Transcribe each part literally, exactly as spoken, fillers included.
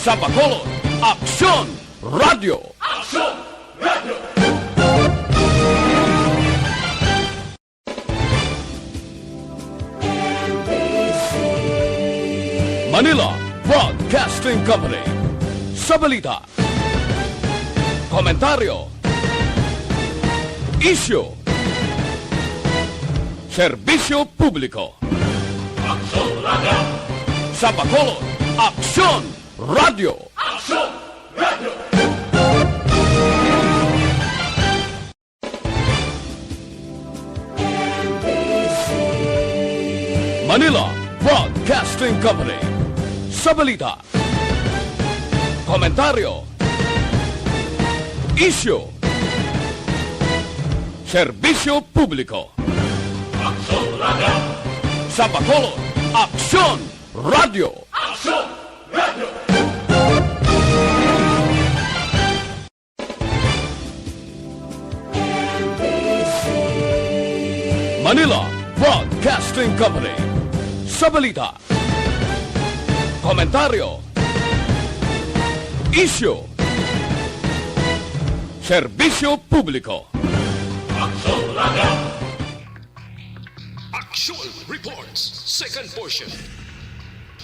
Sa Bacolod, Aksyon Radio. Aksyon Radio. Manila Broadcasting Company. Sa balita, komentaryo, isyu, serbisyo publiko. Aksyon Radio. Sa Bacolod, Aksyon Radio. Aksyon Radio. Manila Broadcasting Company. Sa balita, komentaryo, isyu, serbisyo publiko. Aksyon Radio. Sa Bacolod, Aksyon Radio. Aksyon Radio. Manila Broadcasting Company. Sa balita, komentaryo, isyu, serbisyo publiko. Aksyon Radio. Action Reports, second portion.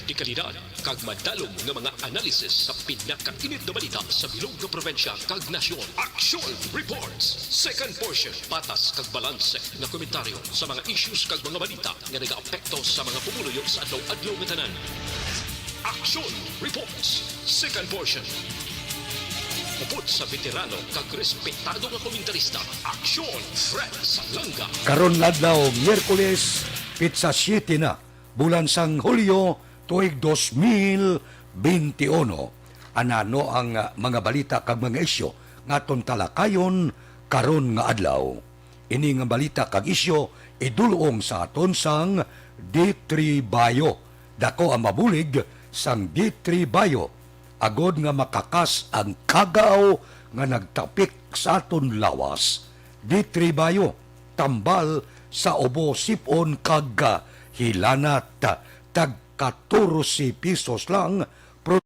Dekalidad kag madalom nga mga analisis sa pinakainit nga balita sa bilog nga probinsya kag nasyon. Action Reports, second portion. Patas kag balanse nga komentaryo sa mga issues kag mga balita nga nagaapekto sa mga pumuluyo sa adlaw-adlaw nga tanan. Action Reports, second portion. Upod sa veterano kag respetado nga komentarista, Aksyon Fred Salanga. Karon nga adlaw, Miyerkules, pitsa siete na, bulan sang Hulyo, tuig dos mil beintiuno. Anano ang, ah, mga balita kag mga isyu nga aton talakayon karon nga adlaw? Ini nga balita kag isyu idul-ong sa aton sang D three Bio. Dako ang mabulig sang D three Bio agod nga makakas ang kagaw nga nagtapik sa aton lawas. D three Bio, tambal sa ubo, sip-on kag hilanat. Tag katorse pesos lang. Pro-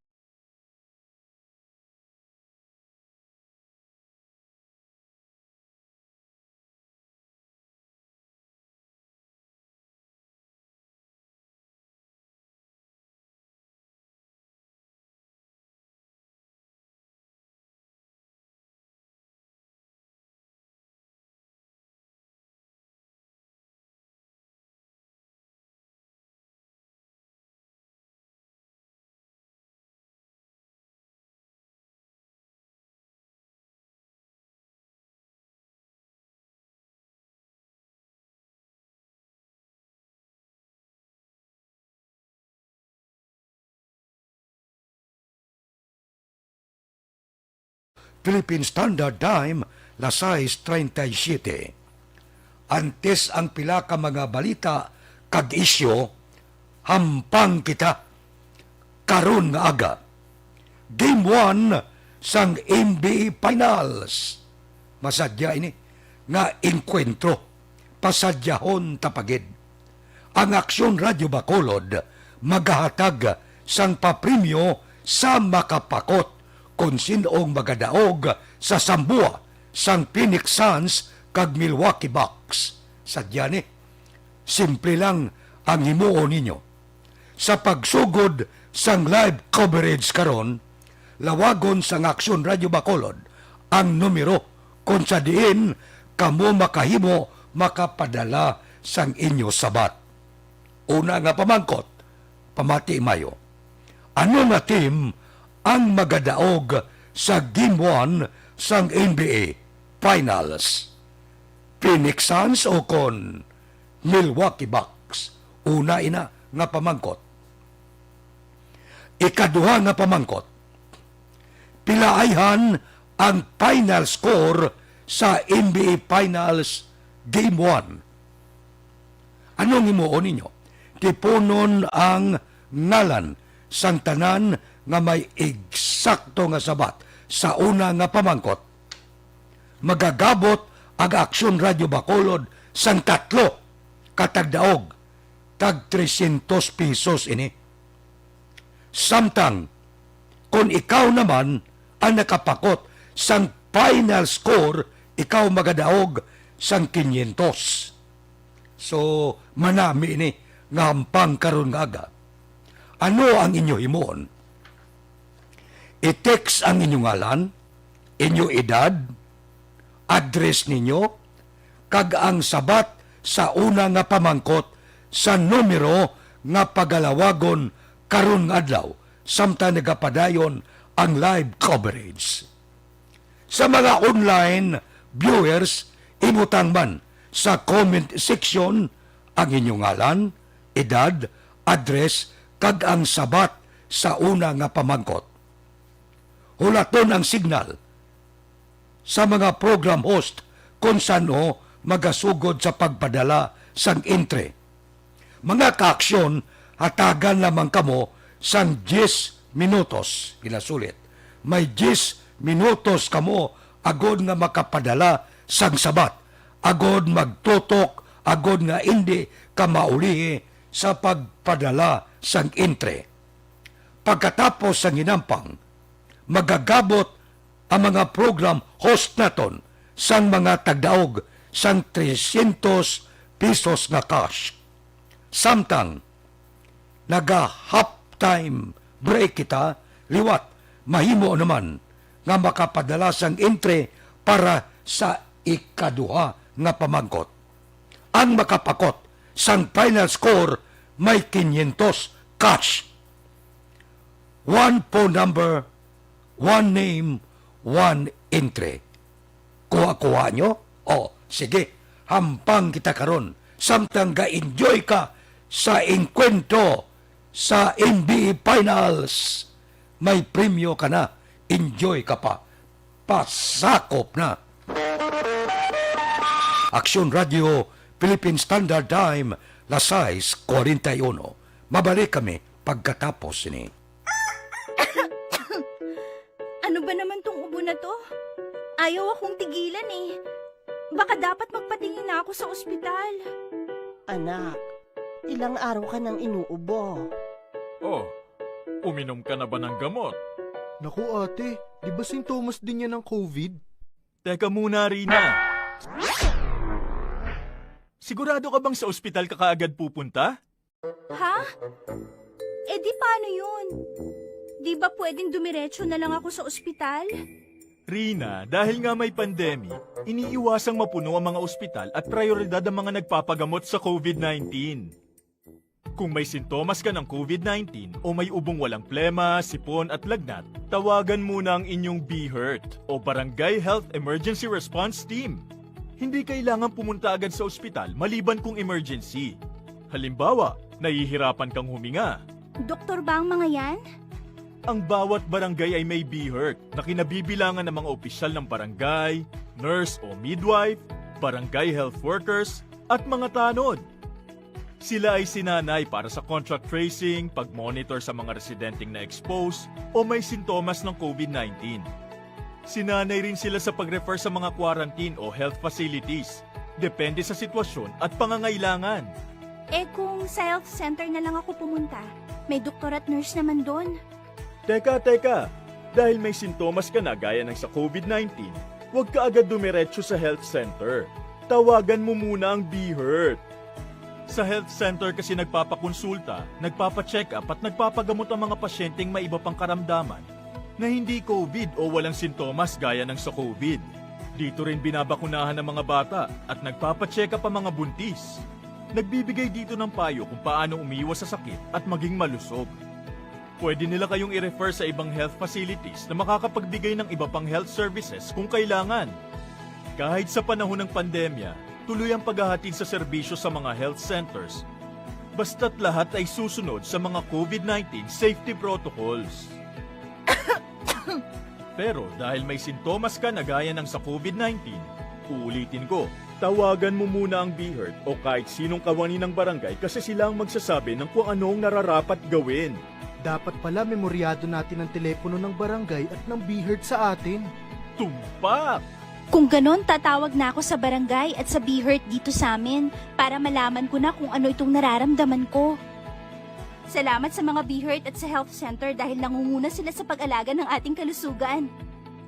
Philippine Standard Time, las sais treinta y siete. Antes ang pila ka mga balita kag isyu, hampang kita karon nga aga. Game one sang N B A Finals. Masadya ini nga engkwentro. Pasadyahon ta pa gid. Ang Aksyon Radyo Bacolod magahatag sang papremyo sa makapakot kon sin-ong magadaog sa sambua sang Phoenix Suns kag Milwaukee Bucks. Sadya ni, simple lang ang himuon ninyo. Sa pagsugod sang live coverage karon, lawagon sang Aksyon Radyo Bacolod ang numero kon sa diin kamo makahimo, makapadala sang inyo sabat. Una nga pamangkot, pamati maayo. Ano nga team ang magadaog sa Game one sang N B A Finals? Phoenix Suns o kon Milwaukee Bucks? Una ina nga pamangkot. Ikaduha nga pamangkot, pila ayhan ang final score sa N B A Finals Game one? Anong himuon ninyo? Tipunon ang ngalan sang tanan nga may eksakto nga sabat sa una nga pamangkot. Magagabot ang Aksyon Radyo Bacolod sang tatlo ka tagdaog, tag trescientos pesos ini. Samtang Kon ikaw naman ang nakapakot sang final score, ikaw magadaog sang kinyentos. So, manami ini nga hampang karon nga aga. Ano ang inyo himuon? I-text ang inyo ngalan, inyo edad, address ninyo, kag ang sabat sa una nga pamangkot sa numero nga pagalawagon karon nga adlaw, samtang nagapadayon ang live coverage. Sa mga online viewers, ibutang man sa comment section ang inyo ngalan, edad, address, kag ang sabat sa una nga pamangkot. Hulaton ang signal sa mga program host kon san-o magasugod sa pagpadala sang entry. Mga kaaksyon, hatagan lamang kamo sang diyes minutos. Ginasulit, may diyes minutos kamo agod nga makapadala sang sabat, agod magtutok, agod nga indi ka maulihi sa pagpadala sang entry. Pagkatapos sang hinampang, magagabot ang mga program host naton sang mga tagdaog sang trescientos pesos nga cash. Samtang naga half time break kita, liwat mahimo naman nga makapadala sang entry para sa ikaduha nga pamangkot. Ang makapakot sang final score may kinyentos cash. One phone number, one name, one entry. Kuha-kuha nyo? O, sige, hampang kita karon. Samtang ga-enjoy ka sa engkwentro sa N B A Finals, may premyo ka na. Enjoy ka pa. Pasakop na. Aksyon Radio, Philippine Standard Time, las sais cuarenta y uno. Mabalik kami pagkatapos ni. Ano ba naman tong ubo na to? Ayaw akong tigilan eh. Baka dapat magpatingin na ako sa ospital. Anak, ilang araw ka nang inuubo. Oh, uminom ka na ba ng gamot? Naku, ate, di ba sintomas din yan ng covid? Teka muna, Rina. Sigurado ka bang sa ospital ka kaagad pupunta? Ha? Eh di paano yun? Di ba pwedeng dumiretso na lang ako sa ospital? Rina, dahil nga may pandemic, iniiwasang mapuno ang mga ospital at prioridad ang mga nagpapagamot sa covid nineteen. Kung may sintomas ka ng covid nineteen o may ubong walang plema, sipon at lagnat, tawagan muna ang inyong BHERT o Barangay Health Emergency Response Team. Hindi kailangan pumunta agad sa ospital maliban kung emergency. Halimbawa, nahihirapan kang huminga. Doktor ba ang mga yan? Ang bawat barangay ay may BHERT na kinabibilangan ng mga opisyal ng barangay, nurse o midwife, barangay health workers, at mga tanod. Sila ay sinanay para sa contact tracing, pag-monitor sa mga residenteng na-expose o may sintomas ng covid nineteen. Sinanay rin sila sa pag-refer sa mga quarantine o health facilities, depende sa sitwasyon at pangangailangan. Eh, kung sa health center na lang ako pumunta, may doktor at nurse naman doon. Teka, teka! Dahil may sintomas ka na gaya ng sa covid nineteen, huwag ka agad dumiretso sa health center. Tawagan mo muna ang BHERT. Sa health center kasi nagpapakonsulta, nagpapacheck-up at nagpapagamot ang mga pasyenteng may iba pang karamdaman na hindi covid o walang sintomas gaya ng sa covid. Dito rin binabakunahan ang mga bata at nagpapacheck-up ang mga buntis. Nagbibigay dito ng payo kung paano umiwas sa sakit at maging malusog. Pwede nila kayong i-refer sa ibang health facilities na makakapagbigay ng iba pang health services kung kailangan. Kahit sa panahon ng pandemya, tuloy ang paghahatid sa serbisyo sa mga health centers, basta't lahat ay susunod sa mga covid nineteen safety protocols. Pero dahil may sintomas ka na gaya ng sa covid nineteen, uulitin ko, tawagan mo muna ang BHERT o kahit sinong kawani ng barangay kasi sila ang magsasabi ng kung ano ang nararapat gawin. Dapat pala memoryado natin ang telepono ng barangay at ng BHERT sa atin. Tumpak! Kung ganon, tatawag na ako sa barangay at sa BHERT dito sa amin para malaman ko na kung ano itong nararamdaman ko. Salamat sa mga BHERT at sa health center dahil nangunguna sila sa pag-alaga ng ating kalusugan.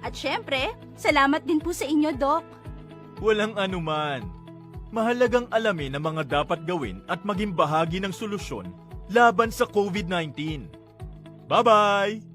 At syempre, salamat din po sa inyo, Doc. Walang anuman. Mahalagang alamin ang mga dapat gawin at maging bahagi ng solusyon laban sa COVID nineteen. Bye-bye!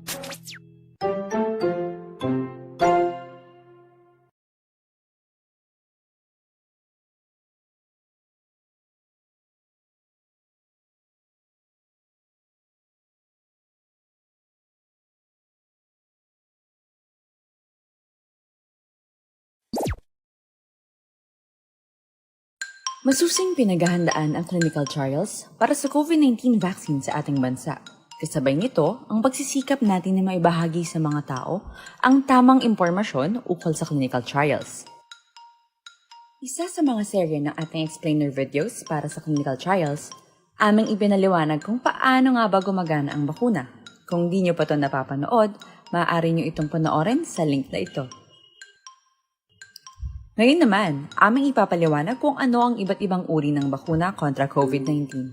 Masusing pinaghahandaan ang clinical trials para sa COVID nineteen vaccine sa ating bansa. Kasabay nito, ang pagsisikap natin na maibahagi sa mga tao ang tamang impormasyon ukol sa clinical trials. Isa sa mga serye ng ating explainer videos para sa clinical trials, aming ipinaliwanag kung paano nga ba gumagana ang bakuna. Kung di nyo pa to napapanood, maaari nyo itong panoorin sa link na ito. Ngayon naman, aming ipapaliwanag kung ano ang iba't ibang uri ng bakuna kontra COVID nineteen.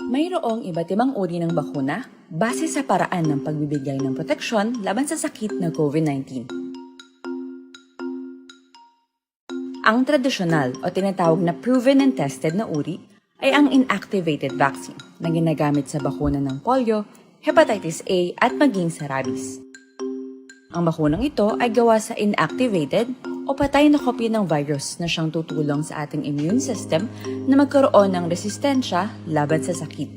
Mayroong iba't ibang uri ng bakuna base sa paraan ng pagbibigay ng proteksyon laban sa sakit na COVID nineteen. Ang tradisyonal o tinatawag na proven and tested na uri ay ang inactivated vaccine na ginagamit sa bakuna ng polio, hepatitis A, at maging sa rabies. Ang bakunang ito ay gawa sa inactivated o patay na kopya ng virus na siyang tutulong sa ating immune system na magkaroon ng resistensya laban sa sakit.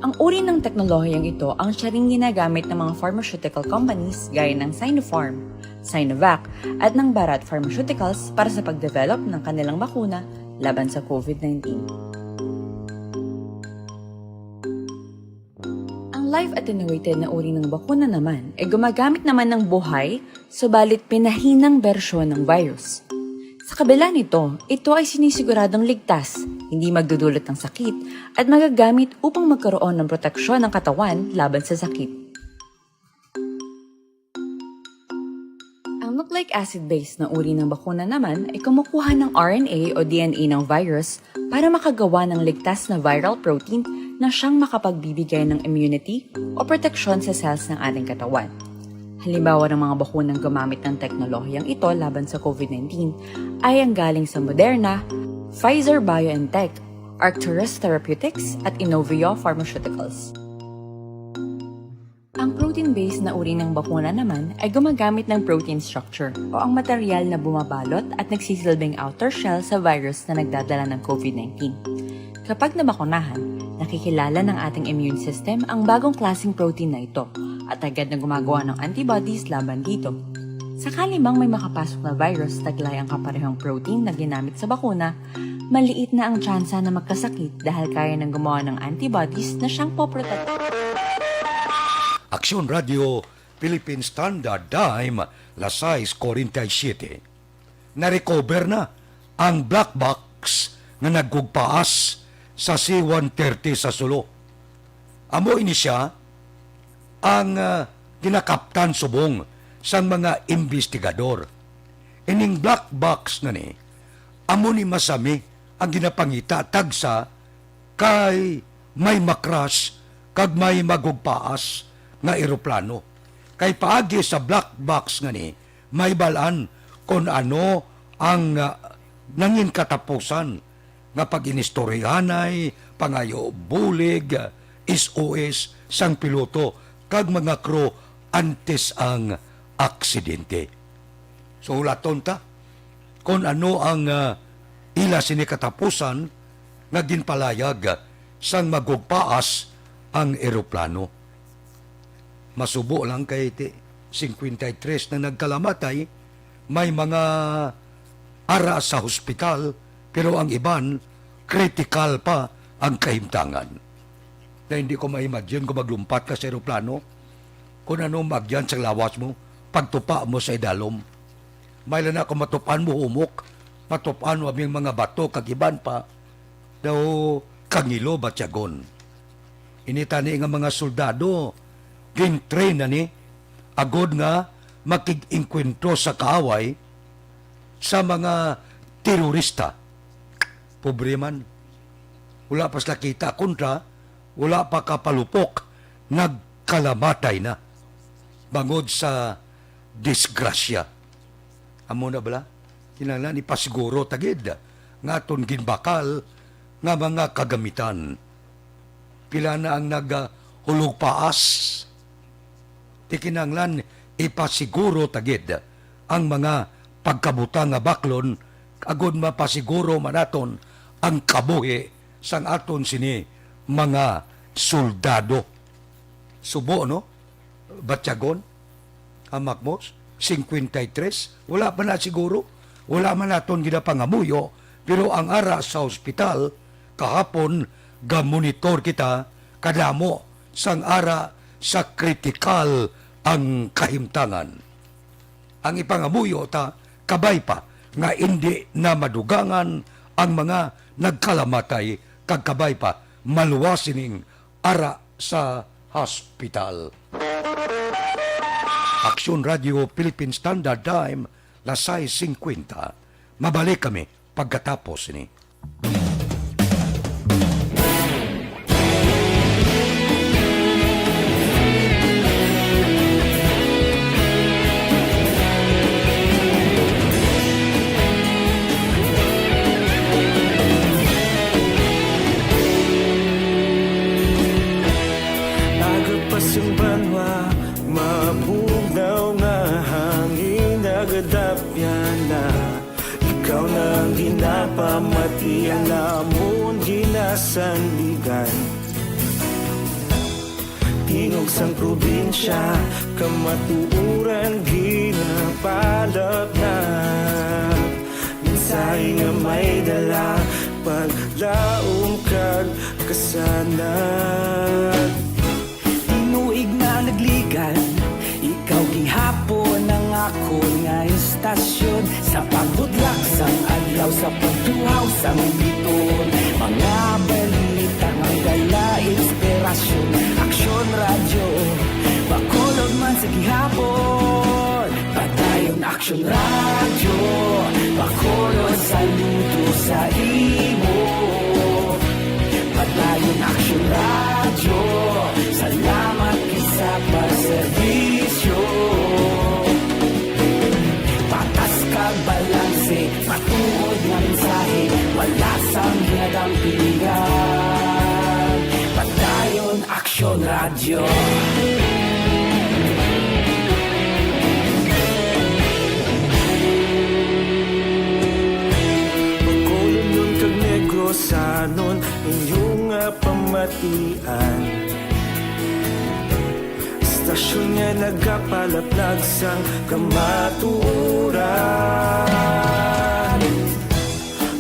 Ang uri ng teknolohiyang ito ang siya ring ginagamit ng mga pharmaceutical companies gaya ng Sinopharm, Sinovac, at ng Bharat Pharmaceuticals para sa pagdevelop ng kanilang bakuna laban sa COVID nineteen. Ang live attenuated na uri ng bakuna naman ay gumagamit naman ng buhay, subalit pinahinang bersyon ng virus. Sa kabila nito, ito ay sinisiguradong ligtas, hindi magdudulot ng sakit, at magagamit upang magkaroon ng proteksyon ng katawan laban sa sakit. Ang nucleic acid-based na uri ng bakuna naman ay kumukuha ng R N A o D N A ng virus para makagawa ng ligtas na viral protein na siyang makapagbibigay ng immunity o proteksyon sa cells ng ating katawan. Halimbawa ng mga bakunang gumamit ng teknolohiyang ito laban sa COVID nineteen ay ang galing sa Moderna, Pfizer-BioNTech, Arcturus Therapeutics, at Inovio Pharmaceuticals. Ang protein-based na uri ng bakuna naman ay gumagamit ng protein structure o ang material na bumabalot at nagsisilbing outer shell sa virus na nagdadala ng COVID nineteen. Kapag nabakunahan, nakikilala ng ating immune system ang bagong klaseng protein na ito at agad na gumagawa ng antibodies laban dito. Sakali mang may makapasok na virus taglay ang kaparehong protein na ginamit sa bakuna, maliit na ang tsansa na magkasakit dahil kaya nang gumawa ng antibodies na siyang poprotektahan. Aksyon Radio, Philippine Standard Time, las sais kuwarenta y siyete. Na-recover na ang black box nga nagugpaas sa C one thirty sa Sulu. Amo ini sia ang, ah, ginakaptan subong sang mga imbestigador. Ining black box nga ni, amo ni masami ang ginapangita tagsa kay may ma-crash kag may magugpaas nga eroplano. Kay paagi sa black box nga ni, may balaan kon ano ang, ah, nangin katapusan nga pag-inistoryahanay, pangayo bulig, S O S sang piloto kag mga crew antes ang aksidente. So, hulaton ta kon ano ang, ah, ila sini katapusan nga ginpalayag sang magugpaas ang eroplano. Masubo lang kay ti-, singkwenta y tres na nagkalamatay, may mga ara sa hospital, pero ang iban, critical pa ang kahimtangan. Na hindi ko ma-imagine kung maglumpat ka sa eroplano, kung ano magyan sa lawas mo, pagtupa mo sa idalom. May lang ako matupan mo humok, matupan mo aming mga bato kag iban pa, daw kangilo batyagon. Ini tani nga mga soldado, gin-train na ni, agod nga makig-engkwentro sa kaaway sa mga terorista. Pobre man. Wala pa sila kita, kontra, wala pa kapalupok, nagkalamatay na bangod sa disgrasya. Amo na bala, kinahanglan ipasiguro ta gid nga aton ginbakal nga mga kagamitan. Pila na ang nagahulog paas? Ti kinahanglan ipasiguro ta gid ang mga pagkabutang nga baklon, agod mapasiguro man naton ang kabuhi sang aton sini mga soldado. Subo, no? Batyagon, Hamakmos, cincuenta y tres, wala pa na siguro, wala man naton ginapangamuyo, pero ang ara sa ospital, kahapon, gamonitor kita, kadamo sang ara sa kritikal ang kahimtangan. Ang ipangamuyo ta, kabay pa nga indi na madugangan ang mga nagkalamatay, kag kabay pa maluwas sining ara sa hospital. Aksyon Radio Philippine Standard Time, las sais singkwenta. Mabalik kami pagkatapos sini. Aga pa sang banwa, mabugnaw nga hangin nagadapyan na. Ikaw na ang ginapamati, ang amon ginasandigan. Tingog sang probinsya, kamatuoran ginapalapnap. Mensahe nga may dala, paglaom kag kasanag. Tinuig na nagligan, ikaw gihapon ang akon nga istasyon. Sa pagbutlak sang adlaw, sa pagtuhaw sang biton, mga balita nga dala inspirasyon. Aksyon Radyo, Bacolod man sa gihapon. Padayon Aksyon Radyo, Bacolod, saludo sa imo. Padayon Aksyon Radyo, salamat gid sa pagserbisyo. Patas kag balanse, matuod nga mensahe, wala sang ginadampigan. Padayon Aksyon Radyo. Bacolodnon kag Negrosanon, inyo nga pamatian. Istasyon nga nagapalaplag sang kamatuoran.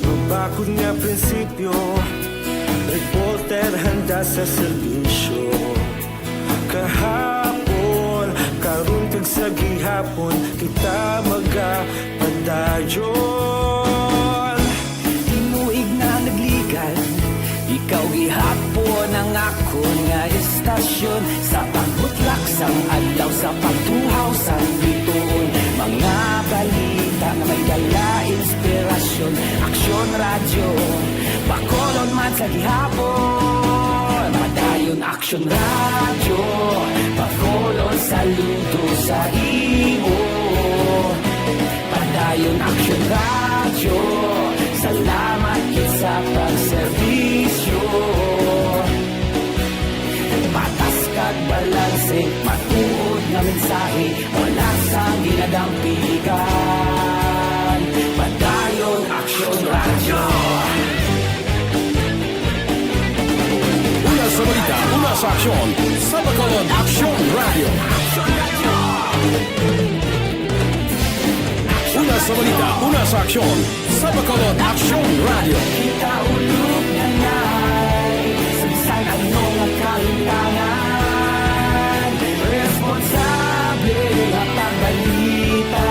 Mabakod nga prinsipyo, reporter handa sa serbisyo. Kahapon, karon kag sa gihapon, kita magapadayon. Tinuig na nagligan, ikaw gihapon ang akon nga istasyon. Sa pagbutlak sang adlaw, sa pagtuhaw sang bituon, mga balita nga may dala inspirasyon. Aksyon Radyo, Bacolod man sa gihapon. Padayon Aksyon Radyo, Bacolod, saludo sa imo. Padayon Aksyon Radyo, salamat gid sa pagserbisyo. Patas kag balanse, matuod nga mensahe, wala sang ginadampigan. Padayon Aksyon Radyo. Una sa balita, una sa aksyon, sa Bacolod Aksyon Radyo. Una sa balita, una sa aksyon, sa Bacolod Aksyon Radyo. Kita ulog na nay, sa bisan ano nga kahimtangan, responsable nga pagbalita.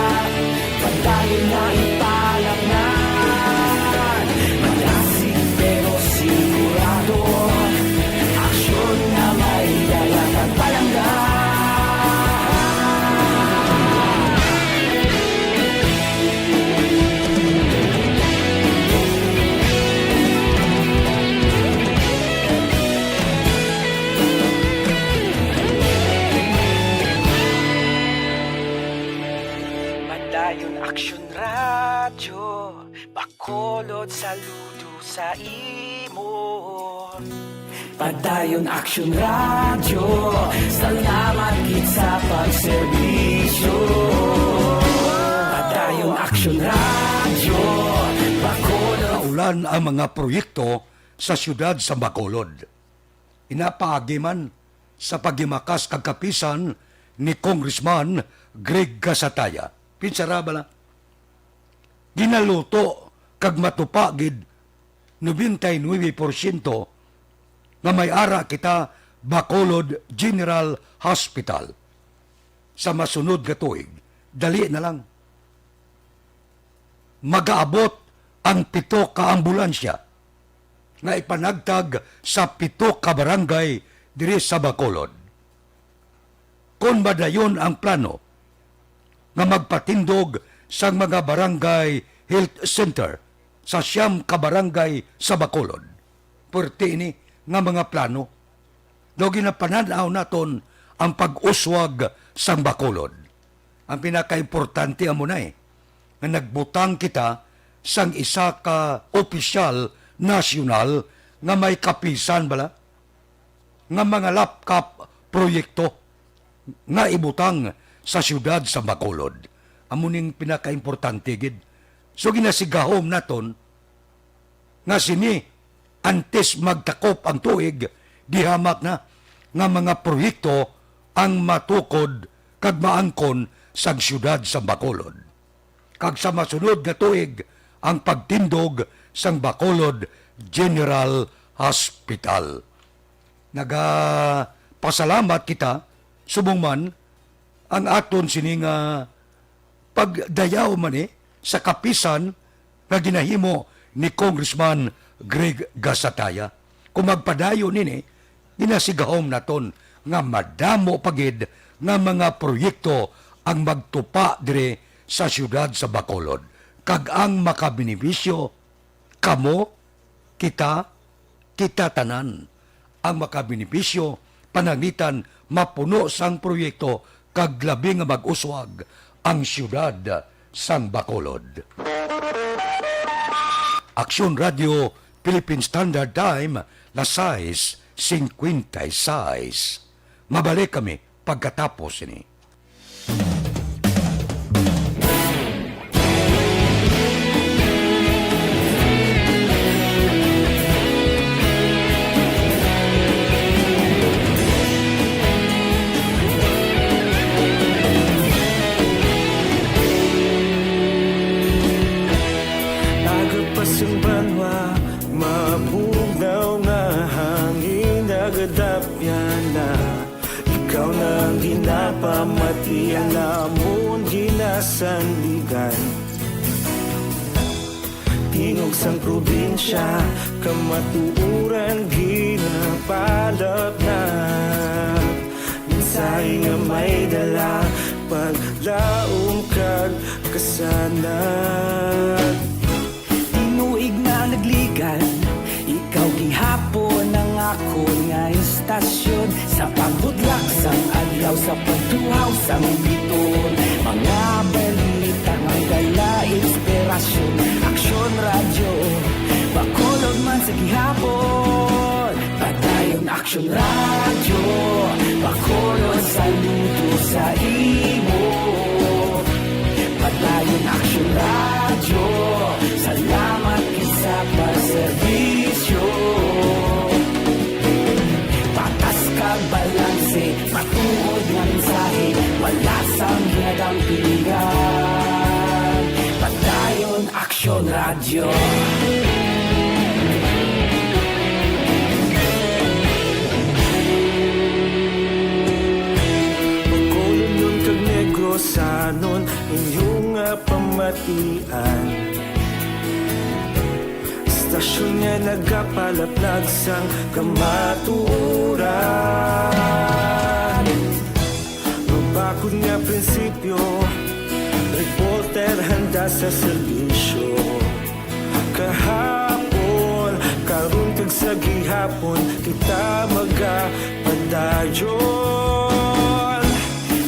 Padayon na ipalapngan, malasig pero sigurado, aksyon nga may dala kag palangga. Saludo sa imo. Padayon Action Radio, salamat gid sa pagserbisyo. Padayon Action Radio, Bacolod. Kaulan ang mga proyekto sa siyudad sa Bacolod. Inapaagi man sa paghimakas kag kapisan ni Congressman Greg Gasataya. Pinsara bala, ginaluto kag matupa gid noventa y nuebe porsyento nga may ara kita Bacolod General Hospital. Sa masunod nga tuig, dali na lang, magaabot ang pito ka ambulansya nga ipanagtag sa pito ka barangay diri sa Bacolod. Kon madayon ang plano nga magpatindog sang mga barangay health center sa siyam ka barangay sa Bacolod, puwerte ini nga mga plano. Daw ginapanan-aw naton ang pag-uswag sang Bacolod. Ang pinakaimportante amo na, eh, nga nagbutang kita sang isa ka opisyal nasyonal nga may kapisan bala nga mga lapkap proyekto nga ibutang sa siyudad sa Bacolod. Amo ning pinakaimportante gid. So, ginasigahom naton nga sini, antes magtakop ang tuig, gihamak na nga mga proyekto ang matukod kag maangkon sang siyudad sa Bacolod, kag sa masunod nga tuig ang pagtindog sang Bacolod General Hospital. Nagapasalamat kita subong man ang aton sini nga pagdayaw man ni sa kapisan nga ginahimo ni Congressman Greg Gasataya. Kung magpadayon ini, ginasigahom naton nga madamo pa gid nga mga proyekto ang magtupa diri sa siyudad sa Bacolod, kag ang makabenepisyo kamo, kita, kita tanan ang makabenepisyo, pananglitan mapuno sang proyekto kag labi nga mag-uswag ang siyudad sang Bacolod. Aksyon Radio, Philippine Standard Time, las sais cincuenta y seis. Mabalik kami pagkatapos sini. Aga pa sang banwa, mabugnaw nga hangin, nagadapyan na. Ikaw na ang ginapamati, ang amon ginasandigan. Tingog sang probinsya, kamatuoran ginapalapnap. Mensahe nga may dala, paglaom kag kasanag. Tinuig na nagligan, ikaw gihapon ang akon nga istasyon. Sa pagbudlak sang adlaw, sa pagtuhaw sang biton, mga balita nga dala inspirasyon. Aksyon Radyo, Bacolod man sa gihapon. Padayon Aksyon Radyo, Bacolod, saludo sa imo. Padayon Aksyon Radyo, salamat gid sa pagserbisyo. Patas kag balanse, matuod nga mensahe, wala sang ginadampigan. Padayon Aksyon Radyo. Bacolod kag Negrosanon, inyo nga pamatian. Istasyon nga nagapalaplag sang kamatuoran. Mabakod nga prinsipyo, reporter handa sa serbisyo. Kahapon, karon kag sa gihapon, kita magapadayon.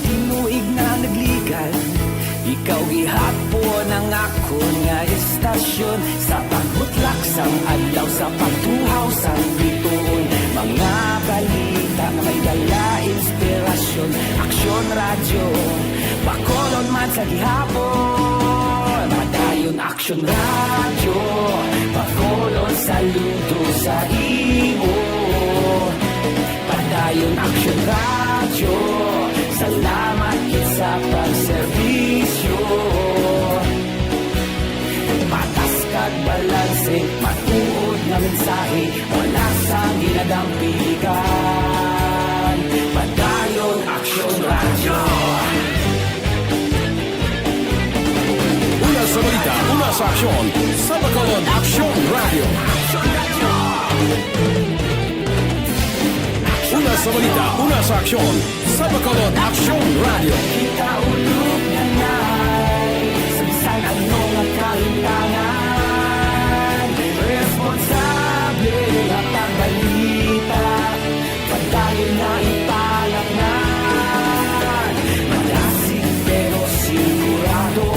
Tinuig na nagligan, ikaw gihapon ang Akon nga istasyon, sa pagbutlak sang adlaw, sa pagtuhaw sang bituon, mga balita nga may dala inspirasyon. Aksyon Radyo, Bacolod man sa gihapon. Padayon Aksyon Radyo, Bacolod saludo sa imo. Padayon Aksyon Radyo, salamat gid sa pagserbisyo. Patas kag balanse, matuod nga mensahe, wala sang ginadampigan. Padayon Aksyon Radyo. Una sa balita, una sa aksyon, sa Bacolod Aksyon Radyo. Una sa balita, una sa aksyon, sa Bacolod Aksyon Radyo. Kita ulog na nay, sa bisan ano nga kalimtangan, responsable nga pagbalita, padayon na ipalaknan. Malasig pero sigurado,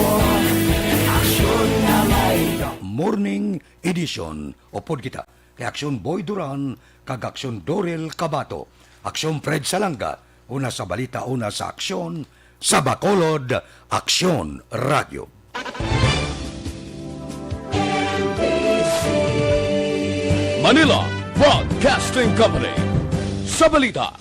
aksyon nga may Morning Edition, upod kita kay Aksyon Boy Duran kag Aksyon Dorel Cabato, Aksyon Fred Salanga, una sa balita, una sa aksyon, sa Bacolod Aksyon Radyo. Manila Broadcasting Company. Sa balita,